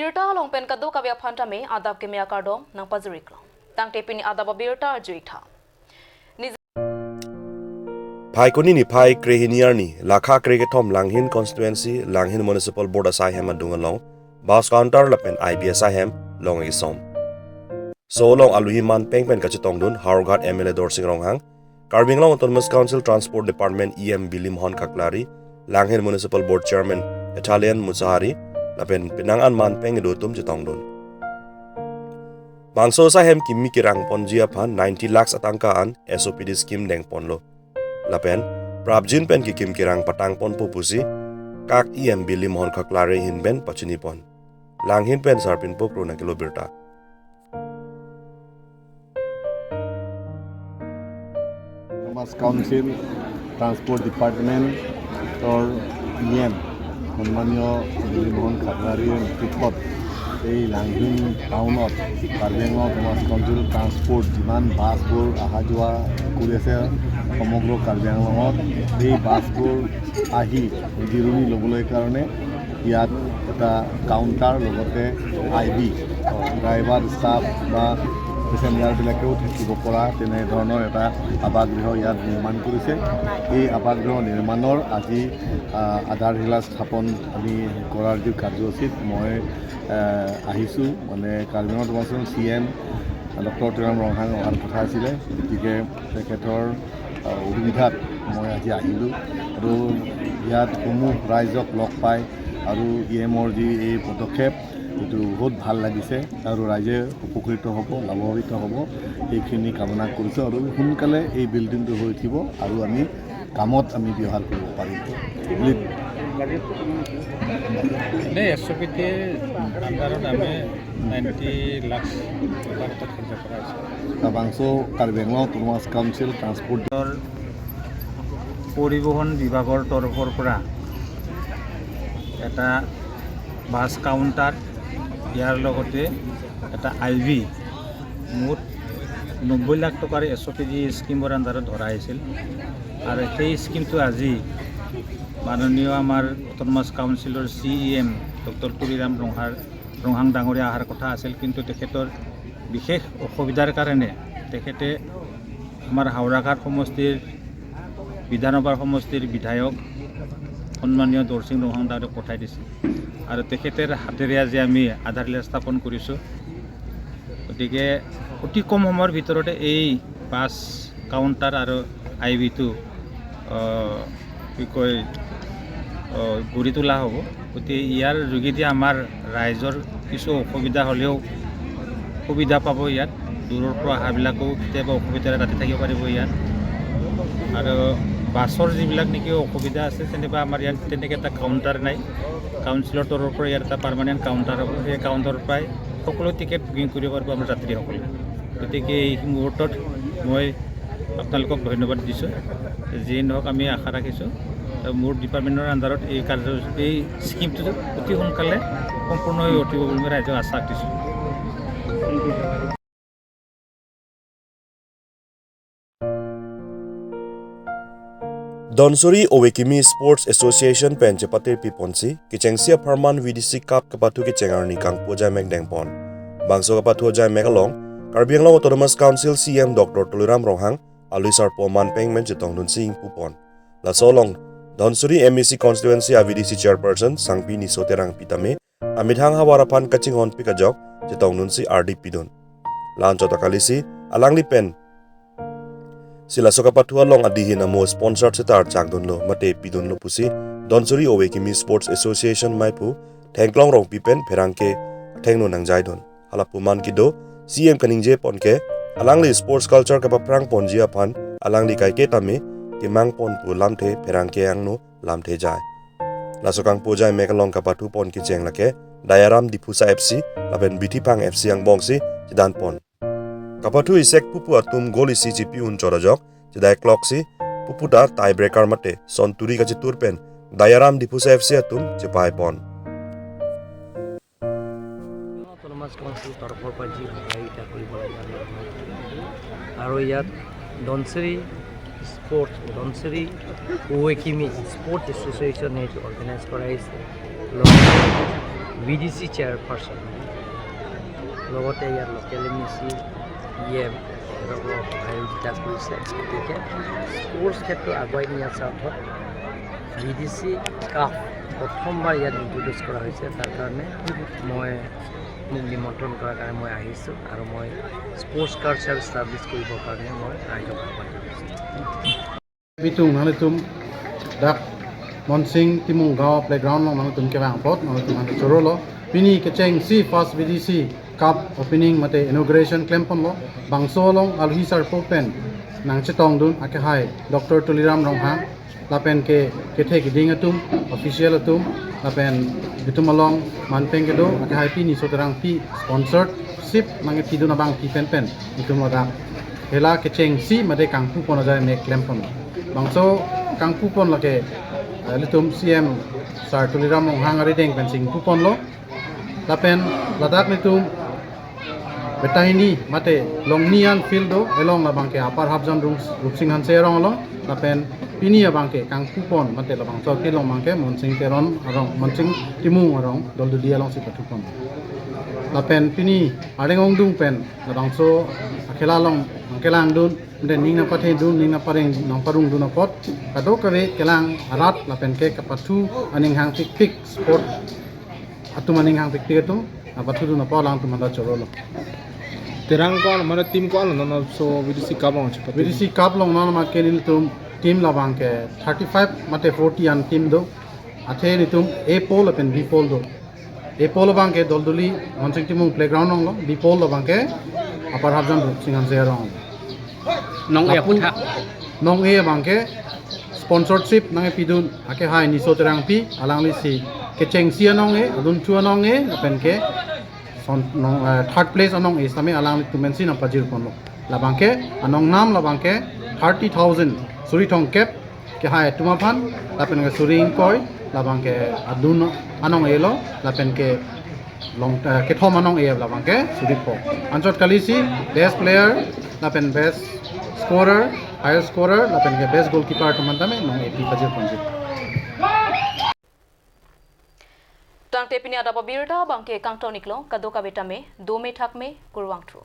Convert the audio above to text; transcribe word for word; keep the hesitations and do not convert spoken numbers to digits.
Birta along pen kadokave aphan tame adap keme akardom nangpajir-iklo. Tangte pini adap abirta arju-ik tha. Phaikuni niphai krehini arni, lakha krekethom Langhin constituency, Langhin Municipal Board asai hem adung along bus counter lapen I B asai hem long-ik som. Laso along aluhi manpeng pen kachetongdun Howraghat M L A Dorsing Ronghang, Karbi Anglong Autonomous Council Transport Department E M Bilimohon Khaklari, Langhin Municipal Board Chairman Ethalian Musahari, lapen penang an manpeng kedo atum chetongdun. Bangso asai hem kimi kerang ponji aphan ninety lakhs atangka an S O P D scheme dengponlo. Lapen prapjin pen kekim kerang patangponpo pusi kak E M Bilimohon Khaklari ahin pen pachinipon. Langhin pen Sarpin Pokro nangkelo birta. Autonomous Council Transport Department ৰ E M সন্মানীয় দিলীপ মোহন খাগলাৰীৰ নেতৃত্বত এই লাংহিন টাউনত কাৰ্বি Anglong autonomous council transport যিমান বাছবোৰ অহা যোৱা কৰি আছে সমগ্ৰ কাৰ্বি আংলঙত, এই বাছবোৰ আহি জিৰণি ল'বলৈ কাৰণে ইয়াত এটা কাউণ্টাৰ লগতে আই বি, ড্ৰাইভাৰ, ষ্টাফ বা পেচেঞ্জাৰবিলাকেও থাকিব পৰা তেনেধৰণৰ এটা আৱাসগৃহ ইয়াত নিৰ্মাণ কৰিছে। এই আৱাসগৃহ নিৰ্মাণৰ আজি, আহ, আধাৰশিলা স্থাপন আমি কৰাৰ যি কাৰ্যসূচীত মই, আহ, আহিছোঁ, মানে কাৰ্বি আংলং অট'নমাছৰ চি এম ডক্টৰ তুলিৰাম ৰংহাং অহাৰ কথা আছিলে, গতিকে তেখেতৰ, আহ, অসুবিধাত মই আজি আহিলোঁ আৰু ইয়াত সমূহ ৰাইজক লগ পাই আৰু ই এমৰ যি এই পদক্ষেপ, এইটো বহুত ভাল লাগিছে আৰু ৰাইজে উপকৃত হ'ব, লাভান্বিত হ'ব, সেইখিনি কামনা কৰিছোঁ। আৰু সোনকালে এই বিল্ডিংটো হৈ উঠিব আৰু আমি কামত আমি ব্যৱহাৰ কৰিব পাৰিম বুলি। नहीं, एस ओ पी टी আণ্ডাৰত আমি নাইণ্টি লাখ টকা এটা খৰচ কৰা হৈছে। বাংচ' কাৰ্বি আংলং অট'নমাছ কাউন্সিল ট্ৰান্সপৰ্ট পৰিবহণ বিভাগৰ তৰফৰ পৰা এটা বাছ কাউণ্টাৰ, ইয়াৰ লগতে এটা আই বি, মুঠ নব্বৈ লাখ টকাৰ এছ অ' পি জি স্কিমৰ আণ্ডাৰত ধৰা হৈছিল। আৰু সেই স্কিমটো আজি মাননীয় আমাৰ অট'নমাছ কাউন্সিলৰ চি ই এম ডক্টৰ তুলিৰাম ৰংহাৰ ৰংহাং ডাঙৰীয়া অহাৰ কথা আছিল, কিন্তু তেখেতৰ বিশেষ অসুবিধাৰ কাৰণে তেখেতে আমাৰ হাওৰাঘাট সমষ্টিৰ বিধানসভাৰ সমষ্টিৰ বিধায়ক সন্মানীয় দৰসিং ৰংহাং ডাঙৰীয়াক পঠাই দিছিল আৰু তেখেতৰ হাতেৰে আজি আমি আধাৰশিলা স্থাপন কৰিছোঁ। গতিকে অতি কম সময়ৰ ভিতৰতে এই বাছ কাউণ্টাৰ আৰু আই বিটো, আহ, কি কয়, আহ, গঢ়ি তোলা হ'ব। গতিকে ইয়াৰ যোগেদি আমাৰ ৰাইজৰ কিছু অসুবিধা হ'লেও সুবিধা পাব ইয়াত। দূৰৰ পৰা অহাবিলাকো কেতিয়াবা অসুবিধাৰে ৰাতি থাকিব পাৰিব ইয়াত। আৰু বাছৰ যিবিলাক নেকি অসুবিধা আছে, যেনিবা আমাৰ ইয়াত তেনেকৈ এটা কাউণ্টাৰ নাই। কাউন্সিলৰ তৰফৰ পৰা ইয়াত এটা পাৰ্মানেণ্ট কাউণ্টাৰ হ'ব। সেই কাউণ্টাৰৰ পৰাই সকলো টিকেট বুকিং কৰিব পাৰিব আমাৰ যাত্ৰীসকলে। গতিকে এই মুহূৰ্তত মই আপোনালোকক ধন্যবাদ দিছোঁ। যিয়ে নহওক, আমি আশা ৰাখিছোঁ, আহ, মোৰ ডিপাৰ্টমেণ্টৰ আণ্ডাৰত এই কাৰ্য, এই স্কিমটো অতি সোনকালে সম্পূৰ্ণ হৈ উঠিব বুলি মই ৰাইজক আশ্বাস দিছোঁ। Dhansiri Owekimi Sports Association pen chepatir piponsi kechengsi apharman V D C Cup kapathu kecheng arni kangpu ajaimek dengpon. Bangso kapathu ajaimek along Karbi Anglong Autonomous Council C M Doctor Tuliram Ronghang alui sarpo manpeng pen chetongdunsi ingpupon. Laso along Dhansiri M A C Constituency a V D C Chairperson Sangpi Niso Terangpi tame amethang havar aphan kachinghonpik ajok chetongdunsi ardi pidun. La-anchot akalisi alangli pen si laso kapathu along adihin amo sponsor seta archakdunlo mate pidunlo pusi Dhansiri Owekimi Sports Association maiphu Thengklong Rongpi pen pherangke athengno nangjaidun. Halapu man kedo C M kaningjepon ke alangli sports culture kapaphrangponji aphan alangli kaike tame kemangpon pu lamthe pherangke angno lamthe jai. Laso kangpu ajaimek along kapathupon kecheng lake Dayaram Diphusa F C lapen Bithiphang F C angbongsi chedanpon. Kapathu isek pupu atum goal isi chipi-un chot ajok chedai kloksi pupu ta tie breaker mate century kachetur pen Dayaram Diphusa F C atum chepaipon. Autonomous council তৰফৰ পৰা যি সহায়িকা কৰিব লাগে আমি আৰু ইয়াত ধনচিৰি স্পৰ্টছ, ধনচিৰি ঔৱেকিমি স্পৰ্টছ এছ'চিয়েশ্যনে এইটো অৰ্গেনাইজ কৰা হৈছে। লগতে ভি ডি চি চেয়াৰপাৰ্চন লগতে ইয়াৰ লোকেল এম ই চি ইয়ে আয়োজিত কৰিছে। গতিকে স্পৰ্টছ ক্ষেত্ৰত আগুৱাই নিয়াৰ স্বাৰ্থত ভি ডি চি কাপ প্ৰথমবাৰ ইয়াত ইণ্ট্ৰডিউচ কৰা হৈছে। তাৰ কাৰণে মই, মোক নিমন্ত্ৰণ কৰাৰ কাৰণে মই আহিছোঁ আৰু মই স্পৰ্টছ কালচাৰ ষ্টাব্লিছ কৰিবৰ কাৰণে মই ৰাইজক আহ্বান জনাইছোঁ। Bitung, nanglitum dak Monsing Timung Gaon playground along nanglitum kevang apot, nanglitum nanglitum chorolo. Pini kechengsi first V D C Cup opening mate inauguration klemponlo. Bangso along alohi sarpo pen nangchetongdun akehai Doctor Tuliram Ronghang, lapen ke kethe keding atum, official atum, lapen itum along manpeng kedo akehai Pini Soterangpi sponsorship nangkepidun abangpi pen pen itum ladak hela kechengsi mate kangpupon ajai mek klempon. Bangso kangpupon lake, eh, ilitum C M Sir Tuliram Ronghang arideng pensi ingpuponlo. Lapen ladak nelitum betahini mate longni an field do, along labangke Upper Hafjan Rup-, Rupsing Hanse arong along, lapen pini abangke kangpupon mate labangso field along abangke Monsing Teron arong, Monsing Timung arong Dolduli alongsi pathupon. Lapen pini areng ongdung pen labangso akhela along nangkelangdun, mate ning nangpathedun, ning nangpareng nangparungdun apot kadokave kelang arat lapen ke kapathu aning hangpikpik sport atum aning hangpikpik atum nangpathudun apot alangtum anta chorolo. Terang ko-an, mane team ko-an lo non so V D C Cup along chepat? V D C Cup along non ma ke nelitum team labangke thirty-five mate forty an team do. Athe nelitum A pool lapen B pool do. A pool abangke Dolduli Monsing Timung playground along lo, B pool abangke Upper Hafjan Rupsing Hanse arong. Nong-e lapu aphuthak. Nong-e abangke sponsorship nangkepidun akehai Niso Terangpi, alanglisi kechengsi anong-e, adunthu anong-e, lapen ke son nong, eh, third place anong-e sitame alanglitum pensi nangpajirponlo. Labangke anong nam labangke thirty thousand, suri thomkep kehai atum aphan, lapen ke suri ingkoi labangke adun anong-e lo, lapen ke long, eh, kethom anong-e labangke suri pho. Anchot kalisi best player lapen best scorer, highest scorer lapen ke best goalkeeper atum aphan tame nong-e pi pajirponji. Tangte pini adap abirta abangke kangton-iklo, kadokave tame dome thakme, kurvangthu.